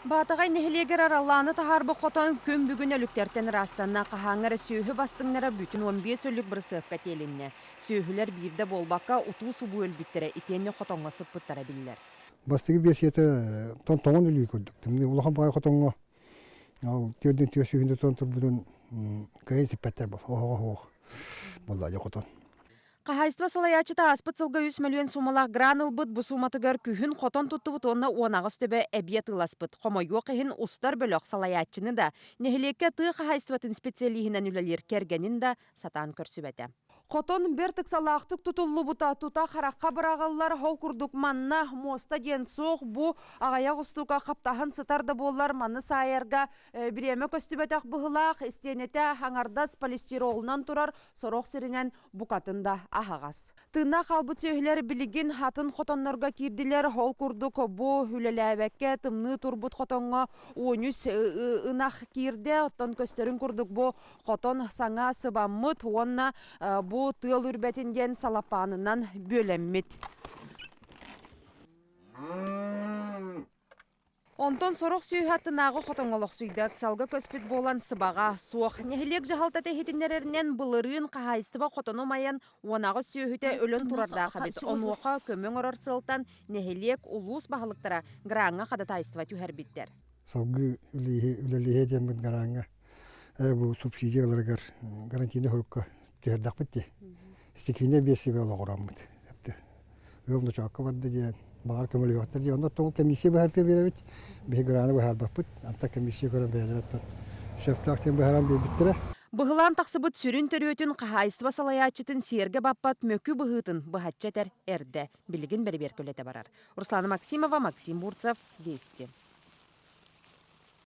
Баатаҕай нэһилиэгэр араллааны таһаарбыт хотон күн бүгүн өлүктэртэн ыраастанна. Хаһааҥҥа эрэ сүөһү бастыҥнара бүтүн 15 өлүк бырысыапка тиэлиннэ. Сүөһүлэр биирдэ буолбакка, утуу-субуу өлбүттэрэ итиэннэ хотоҥҥо сыппыттара биллэр. Бастакы биэсийэтэ тоҥон өлүү курдук. Тымныы улахан баҕайы хотоҥҥо ол түөрдүн түөрт сүүһүн тутан турбутун кыайан сиппэттэр бол оһоҕо суох буолла дьэ хотон. Хаһаайыстыба салайааччыта ааспыт сылга 3 мөлүйүөн суумалаах гран ылбыт, бу сууматыгар күһүн хотон туттубут уонна 18 төбө эбии атыыласпыт. Хомойуох иһин, устар бөлөх салайааччыны да, нэһилиэккэ тыа хаһаайыстыбатын специалиһинэн үлэлиир кэргэнин да сатаан көрсүбэтэ. Хотон бэрт ыксалаахтык тутуллубута тута харахха быраҕыллар, ол курдук манна муоста диэн суох, бу аҕыйах устуука хаптаһын сытар да буоллар, маны саайарга бириэмэ көстүбэтэх быһыылаах, истиэнэтэ аҥардас полистиролунан турар, сорох сиринэн букатын да аһаҕас. Тыыннаах хаалбыт сүөһүлэр билигин атын хотоннорго киирдилэр, ол курдук бу үлэлээбэккэ тымныы турбут хотоҥҥо 13 ынах киирдэ, оттон көстөрүн курдук бу хотон саҥа сыбаммыт уонна бу тыал үрбэтин диэн салапаанынан бүөлэммит. Онтон сорох сүөһү аттынааҕы хотоҥҥо олохсуйда, ыксалга көспүт буолан сыбаҕа суох. Нэһилиэк дьаһалтата иһитиннэрэринэн былырыын хаһаайыстыба хотону умайан 18 сүөһүтэ өлөн турардаах эбит. Онуоха көмө оҥорор сыалтан нэһилиэк, улуус баһылыктара граҥҥа хадатаайыстыба түһэрбиттэр. Салгыы үлэлиһиэ диэммит граҥҥа бу субсидия ыларыгар гарантийный срокка түһэрдэхпит дии. Стихийнэй биэссибэ олоҕураммыт. Ыал ночоокко барда диэн баҕар көмөлөһүөхтэр диэн. Онно тоҕу комиссия быһаарта биэрэбит. Биһи граны быһаарбаппыт. Антан комиссия көрөн бэйэлэрэ сөптөөх диэн быһааран биэрбиттэрэ. Быһылаан тахсыбыт сүрүн төрүөтүн хаһаайыстыба салайааччытын сиэргэ баппат мөкү быһыытын быһаччы этэр эрдэ. Билигин бэрэбиэркэ үлэтэ барар. Руслана Максимова, Максим Бурцев, Вести.